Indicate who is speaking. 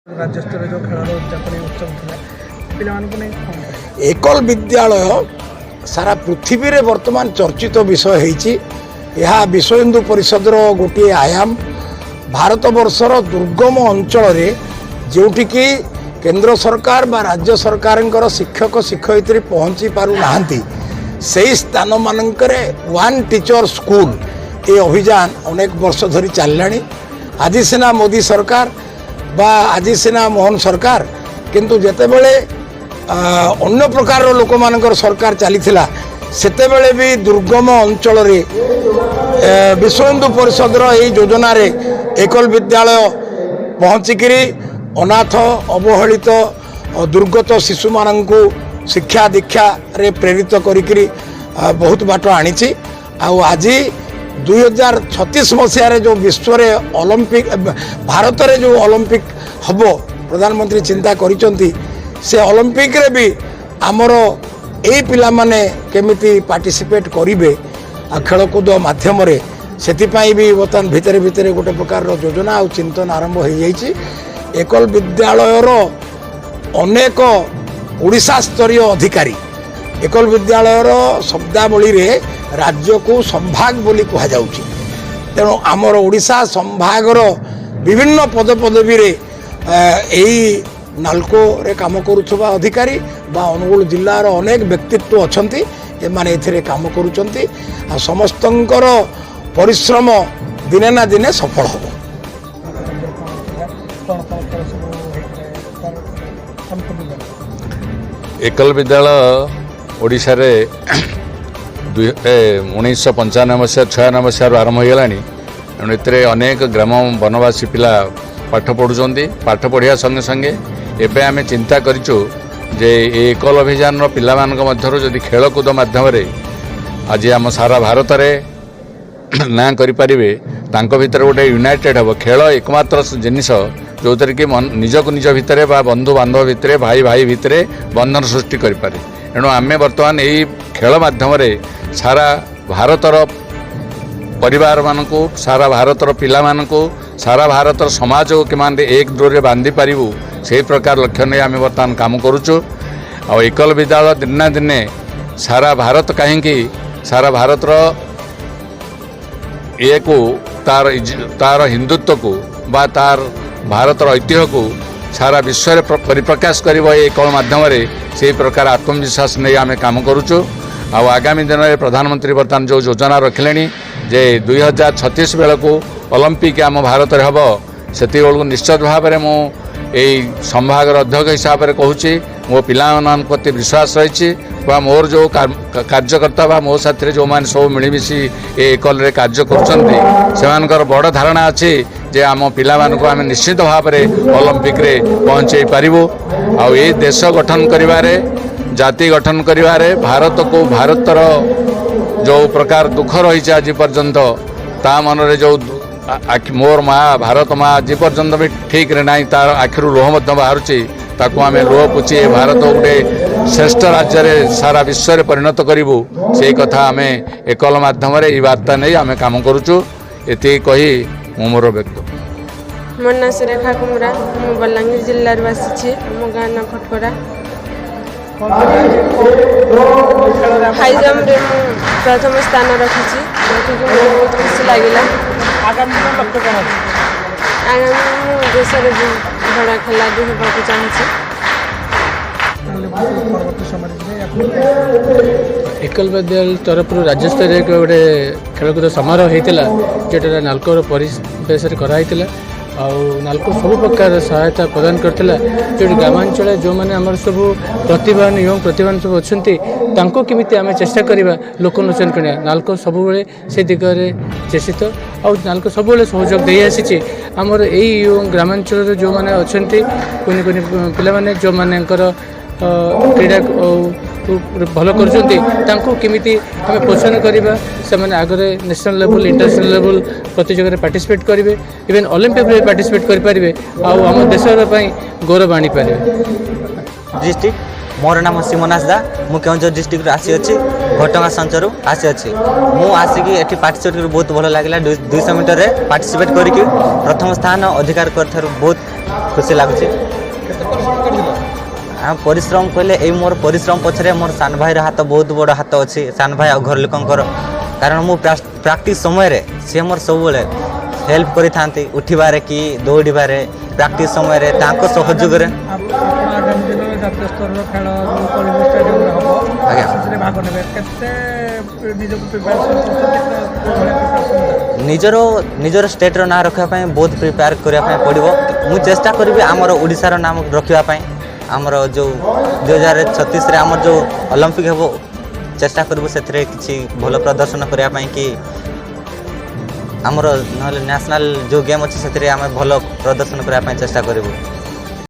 Speaker 1: ରାଜ୍ୟସ୍ତରରେ ଯେଉଁ ଖେଳର ଉଦଯାପନୀ ଉତ୍ସବ ଥିଲା, ପିଲାମାନଙ୍କୁ ନେଇ କ'ଣ କହିବେ?
Speaker 2: ଏକଲ ବିଦ୍ୟାଳୟ ସାରା ପୃଥିବୀରେ ବର୍ତ୍ତମାନ ଚର୍ଚ୍ଚିତ ବିଷୟ ହେଇଛି। ଏହା ବିଶ୍ୱ ହିନ୍ଦୁ ପରିଷଦର ଗୋଟିଏ ଆୟାମ। ଭାରତବର୍ଷର ଦୁର୍ଗମ ଅଞ୍ଚଳରେ, ଯେଉଁଠିକି କେନ୍ଦ୍ର ସରକାର ବା ରାଜ୍ୟ ସରକାରଙ୍କର ଶିକ୍ଷକ ଶିକ୍ଷୟିତ୍ରୀ ପହଞ୍ଚି ପାରୁନାହାନ୍ତି, ସେଇ ସ୍ଥାନମାନଙ୍କରେ ୱାନ୍ ଟିଚର ସ୍କୁଲ ଏ ଅଭିଯାନ ଅନେକ ବର୍ଷ ଧରି ଚାଲିଲାଣି। ଆଜି ସିନା ମୋଦି ସରକାର ବା ଆଜି ସିନା ମୋହନ ସରକାର, କିନ୍ତୁ ଯେତେବେଳେ ଅନ୍ୟ ପ୍ରକାରର ଲୋକମାନଙ୍କର ସରକାର ଚାଲିଥିଲା, ସେତେବେଳେ ବି ଦୁର୍ଗମ ଅଞ୍ଚଳରେ ବିଶ୍ୱ ହିନ୍ଦୁ ପରିଷଦର ଏଇ ଯୋଜନାରେ ଏକଲ ବିଦ୍ୟାଳୟ ପହଞ୍ଚିକିରି ଅନାଥ, ଅବହେଳିତ, ଦୁର୍ଗତ ଶିଶୁମାନଙ୍କୁ ଶିକ୍ଷା ଦୀକ୍ଷାରେ ପ୍ରେରିତ କରିକିରି ବହୁତ ବାଟ ଆଣିଛି। ଆଉ ଆଜି 2036 ମସିହାରେ ଯେଉଁ ବିଶ୍ୱରେ ଅଲମ୍ପିକ୍, ଭାରତରେ ଯେଉଁ ଅଲମ୍ପିକ୍ ହେବ, ପ୍ରଧାନମନ୍ତ୍ରୀ ଚିନ୍ତା କରିଛନ୍ତି, ସେ ଅଲମ୍ପିକ୍ରେ ବି ଆମର ଏଇ ପିଲାମାନେ କେମିତି ପାର୍ଟିସିପେଟ୍ କରିବେ ଆଉ ଖେଳକୁଦ ମାଧ୍ୟମରେ, ସେଥିପାଇଁ ବି ବର୍ତ୍ତମାନ ଭିତରେ ଭିତରେ ଗୋଟେ ପ୍ରକାରର ଯୋଜନା ଆଉ ଚିନ୍ତନ ଆରମ୍ଭ ହୋଇଯାଇଛି। ଏକଲ ବିଦ୍ୟାଳୟର ଅନେକ ଓଡ଼ିଶା ସ୍ତରୀୟ ଅଧିକାରୀ, ଏକଲ ବିଦ୍ୟାଳୟର ଶବ୍ଦାବଳୀରେ ରାଜ୍ୟକୁ ସମ୍ଭାଗ ବୋଲି କୁହାଯାଉଛି, ତେଣୁ ଆମର ଓଡ଼ିଶା ସମ୍ଭାଗର ବିଭିନ୍ନ ପଦପଦବୀରେ ଏଇ ନାଲକୋରେ କାମ କରୁଥିବା ଅଧିକାରୀ ବା ଅନୁଗୁଳ ଜିଲ୍ଲାର ଅନେକ ବ୍ୟକ୍ତିତ୍ୱ ଅଛନ୍ତି। ଏମାନେ ଏଥିରେ କାମ କରୁଛନ୍ତି ଆଉ ସମସ୍ତଙ୍କର ପରିଶ୍ରମ ଦିନେ ନା ଦିନେ ସଫଳ ହେବ।
Speaker 1: କ'ଣ ଥିଲା, କ'ଣ କ'ଣ ଖେଳ ସବୁ ହେଇଥିଲା, ତାର ସମ୍ପୂର୍ଣ୍ଣ?
Speaker 3: ଏକଲ ବିଦ୍ୟାଳୟ ଓଡ଼ିଶାରେ 1995 ମସିହା, 96 ମସିହାରୁ ଆରମ୍ଭ ହୋଇଗଲାଣି। ତେଣୁ ଏଥିରେ ଅନେକ ଗ୍ରାମ ବନବାସୀ ପିଲା ପାଠ ପଢ଼ୁଛନ୍ତି। ପାଠ ପଢ଼ିବା ସଙ୍ଗେ ସଙ୍ଗେ ଏବେ ଆମେ ଚିନ୍ତା କରିଛୁ ଯେ ଏ ଏକଲ ଅଭିଯାନର ପିଲାମାନଙ୍କ ମଧ୍ୟରୁ ଯଦି ଖେଳକୁଦ ମାଧ୍ୟମରେ ଆଜି ଆମ ସାରା ଭାରତରେ ନାଁ କରିପାରିବେ, ତାଙ୍କ ଭିତରେ ଗୋଟେ ୟୁନାଇଟେଡ୍ ହେବ। ଖେଳ ଏକମାତ୍ର ଜିନିଷ ଯେଉଁଥିରେ କି ନିଜକୁ ନିଜ ଭିତରେ ବା ବନ୍ଧୁ ବାନ୍ଧବ ଭିତରେ, ଭାଇ ଭାଇ ଭିତରେ ବନ୍ଧନ ସୃଷ୍ଟି କରିପାରେ। ଏଣୁ ଆମେ ବର୍ତ୍ତମାନ ଏଇ ଖେଳ ମାଧ୍ୟମରେ ସାରା ଭାରତର ପରିବାରମାନଙ୍କୁ, ସାରା ଭାରତର ପିଲାମାନଙ୍କୁ, ସାରା ଭାରତର ସମାଜକୁ କେମିତି ଏକ ଡୋରରେ ବାନ୍ଧି ପାରିବୁ, ସେଇ ପ୍ରକାର ଲକ୍ଷ୍ୟ ନେଇ ଆମେ ବର୍ତ୍ତମାନ କାମ କରୁଛୁ। ଆଉ ଏକଲ ବିଦ୍ୟାଳୟ ଦିନେ ନା ଦିନେ ସାରା ଭାରତ କାହିଁକି, ସାରା ଭାରତର ଇଏକୁ, ତାର ହିନ୍ଦୁତ୍ୱକୁ ବା ତାର ଭାରତର ଐତିହ୍ୟକୁ ସାରା ବିଶ୍ୱରେ ପରିପ୍ରକାଶ କରିବ ଏ ଏକଳ ମାଧ୍ୟମରେ। ସେଇ ପ୍ରକାର ଆତ୍ମବିଶ୍ୱାସ ନେଇ ଆମେ କାମ କରୁଛୁ। ଆଉ ଆଗାମୀ ଦିନରେ ପ୍ରଧାନମନ୍ତ୍ରୀ ବର୍ତ୍ତମାନ ଯେଉଁ ଯୋଜନା ରଖିଲେଣି ଯେ 2036 ବେଳକୁ ଅଲମ୍ପିକ୍ ଆମ ଭାରତରେ ହେବ, ସେତିକି ବେଳକୁ ନିଶ୍ଚିତ ଭାବରେ ମୁଁ ଏଇ ସମ୍ଭାଗର ଅଧ୍ୟକ୍ଷ ହିସାବରେ କହୁଛି, ମୋ ପିଲାମାନଙ୍କ ପ୍ରତି ବିଶ୍ୱାସ ରହିଛି ବା ମୋର ଯେଉଁ କାର୍ଯ୍ୟକର୍ତ୍ତା ବା ମୋ ସାଥିରେ ଯେଉଁମାନେ ସବୁ ମିଳିମିଶି ଏ ଏକଲରେ କାର୍ଯ୍ୟ କରୁଛନ୍ତି, ସେମାନଙ୍କର ବଡ଼ ଧାରଣା ଅଛି ଯେ ଆମ ପିଲାମାନଙ୍କୁ ଆମେ ନିଶ୍ଚିତ ଭାବରେ ଅଲମ୍ପିକରେ ପହଞ୍ଚେଇ ପାରିବୁ। ଆଉ ଏଇ ଦେଶ ଗଠନ କରିବାରେ, ଜାତି ଗଠନ କରିବାରେ, ଭାରତକୁ, ଭାରତର ଯେଉଁ ପ୍ରକାର ଦୁଃଖ ରହିଛି ଆଜି ପର୍ଯ୍ୟନ୍ତ, ତା ମନରେ ଯେଉଁ ଆଖି, ମୋର ମା ଭାରତ ମା ଆଜି ପର୍ଯ୍ୟନ୍ତ ବି ଠିକ୍ରେ ନାହିଁ, ତାର ଆଖିରୁ ଲୁହ ମଧ୍ୟ ବାହାରୁଛି, ତାକୁ ଆମେ ଲୁହ ପୋଛି ଏ ଭାରତ ଗୋଟେ ଶ୍ରେଷ୍ଠ ରାଜ୍ୟରେ ସାରା ବିଶ୍ୱରେ ପରିଣତ କରିବୁ। ସେଇ କଥା ଆମେ ଏକଲ ମାଧ୍ୟମରେ ଏଇ ବାର୍ତ୍ତା ନେଇ ଆମେ କାମ କରୁଛୁ। ଏତିକି କହି ମୁଁ ମୋର ବ୍ୟକ୍ତ
Speaker 4: ମୋ ନାଁ ସୁରେଖା କୁମରା। ମୁଁ ବଲାଙ୍ଗୀର ଜିଲ୍ଲାରୁ ଆସିଛି। ଆମ ଗାଁ ନାଁ ଫଟକରା।
Speaker 1: କ'ଣ ଖେଳରେ?
Speaker 4: ହାଇ ଜମ୍ପରେ ମୁଁ ପ୍ରଥମ ସ୍ଥାନ ରଖିଛି, ରଖିକି ମୋତେ ବହୁତ ଖୁସି ଲାଗିଲା।
Speaker 1: ଆଗାମୀ ଦିନ ଲକ୍ଷ୍ୟ କ'ଣ ଅଛି?
Speaker 4: ଆଗାମୀ ମୁଁ ଦେଶରେ ବି ବଡ଼ ଖେଳାଳି ହେବାକୁ ଚାହୁଁଛି।
Speaker 1: ତାହେଲେ ପରବର୍ତ୍ତୀ ସମୟରେ ଯିବେ ୟାକୁ?
Speaker 5: ଏକଲ ବିଦ୍ୟାଳୟ ତରଫରୁ ରାଜ୍ୟସ୍ତରୀୟ ଏକ ଗୋଟେ ଖେଳକୁଦ ସମାରୋହ ହେଇଥିଲା, ଯେଉଁଟା ନାଲକୋର ପରିବେଶରେ କରାହେଇଥିଲା। ଆଉ ନାଲକୋ ସବୁ ପ୍ରକାର ସହାୟତା ପ୍ରଦାନ କରିଥିଲା। ଯେଉଁଠି ଗ୍ରାମାଞ୍ଚଳରେ ଯେଉଁମାନେ ଆମର ସବୁ ପ୍ରତିଭାବାନ, ୟଙ୍ଗ ପ୍ରତିଭାବାନ ସବୁ ଅଛନ୍ତି, ତାଙ୍କୁ କେମିତି ଆମେ ଚେଷ୍ଟା କରିବା ଲୋକଲୋଚନ କରିବା, ନାଲକୋ ସବୁବେଳେ ସେ ଦିଗରେ ଚେଷ୍ଟିତ। ଆଉ ନାଲକୋ ସବୁବେଳେ ସହଯୋଗ ଦେଇ ଆସିଛି। ଆମର ଏଇ ୟଙ୍ଗ ଗ୍ରାମାଞ୍ଚଳରେ ଯେଉଁମାନେ ଅଛନ୍ତି, କୁନି କୁନି ପିଲାମାନେ, ଯେଉଁମାନଙ୍କର କ୍ରୀଡ଼ା ଭଲ କରୁଛନ୍ତି, ତାଙ୍କୁ କେମିତି ଆମେ ପ୍ରୋତ୍ସାହନ କରିବା, ସେମାନେ ଆଗରେ ନ୍ୟାସନାଲ୍ ଲେଭେଲ୍, ଇଣ୍ଟରନ୍ୟାସନାଲ୍ ଲେଭେଲ୍ ପ୍ରତିଯୋଗିତାରେ ପାର୍ଟିସିପେଟ୍ କରିବେ, ଇଭେନ୍ ଅଲିମ୍ପିକ୍ରେ ପାର୍ଟିସିପେଟ୍ କରିପାରିବେ ଆଉ ଆମ ଦେଶର ପାଇଁ ଗୌରବ ଆଣିପାରିବେ।
Speaker 6: ଡିଷ୍ଟ୍ରିକ୍ଟ, ମୋର ନାମ ସିମନ ହାସଦା। ମୁଁ କେଉଁଝର ଡିଷ୍ଟ୍ରିକ୍ଟରୁ ଆସିଅଛି, ଘଟଗାଁ ସଞ୍ଚରୁ ଆସିଅଛି। ମୁଁ ଆସିକି ଏଠି ପାର୍ଟିସିପେଟ୍ କରି ବହୁତ ଭଲ ଲାଗିଲା। 200 ମିଟରରେ ପାର୍ଟିସିପେଟ୍ କରିକି ପ୍ରଥମ ସ୍ଥାନ ଅଧିକାର କରିଥିବାରୁ ବହୁତ ଖୁସି ଲାଗୁଛି।
Speaker 1: କେତେ ପରିଶ୍ରମ କରିଥିଲ?
Speaker 6: ଆମ ପରିଶ୍ରମ କହିଲେ, ଏଇ ମୋର ପରିଶ୍ରମ ପଛରେ ମୋର ସାନ ଭାଇର ହାତ, ବହୁତ ବଡ଼ ହାତ ଅଛି, ସାନ ଭାଇ ଆଉ ଘର ଲୋକଙ୍କର। କାରଣ ମୁଁ ପ୍ରାକ୍ଟିସ୍ ସମୟରେ ସିଏ ମୋର ସବୁବେଳେ ହେଲ୍ପ କରିଥାନ୍ତି, ଉଠିବାରେ କି ଦୌଡ଼ିବାରେ। ପ୍ରାକ୍ଟିସ୍ ସମୟରେ ତାଙ୍କ ସହଯୋଗରେ।
Speaker 1: ଆପଣ ଆଗାମୀ ଦିନରେ ଜାତୀୟ ସ୍ତରର ଖେଳ ଯେଉଁ କଳିଙ୍ଗ ଷ୍ଟାଡିୟମରେ ହେବ, ସେଥିରେ ଭାଗ ନେବେ। କେତେ ନିଜକୁ ପ୍ରିପାରେସନ୍ କରୁଛନ୍ତି? କେତେ ଭଳିଆ ପ୍ରିପାରେସନ୍?
Speaker 6: ନିଜର ଷ୍ଟେଟ୍ର ନାଁ ରଖିବା ପାଇଁ ବହୁତ ପ୍ରିପେୟାର କରିବା ପାଇଁ ପଡ଼ିବ। ମୁଁ ଚେଷ୍ଟା କରିବି ଆମର ଓଡ଼ିଶାର ନାମ ରଖିବା ପାଇଁ। ଆମର ଯେଉଁ 2036ରେ ଆମର ଯେଉଁ ଅଲମ୍ପିକ୍ ହେବ, ଚେଷ୍ଟା କରିବୁ ସେଥିରେ କିଛି ଭଲ ପ୍ରଦର୍ଶନ କରିବା ପାଇଁ, କି ଆମର ନହେଲେ ନ୍ୟାସନାଲ୍ ଯେଉଁ ଗେମ୍ ଅଛି, ସେଥିରେ ଆମେ ଭଲ ପ୍ରଦର୍ଶନ କରିବା ପାଇଁ ଚେଷ୍ଟା କରିବୁ।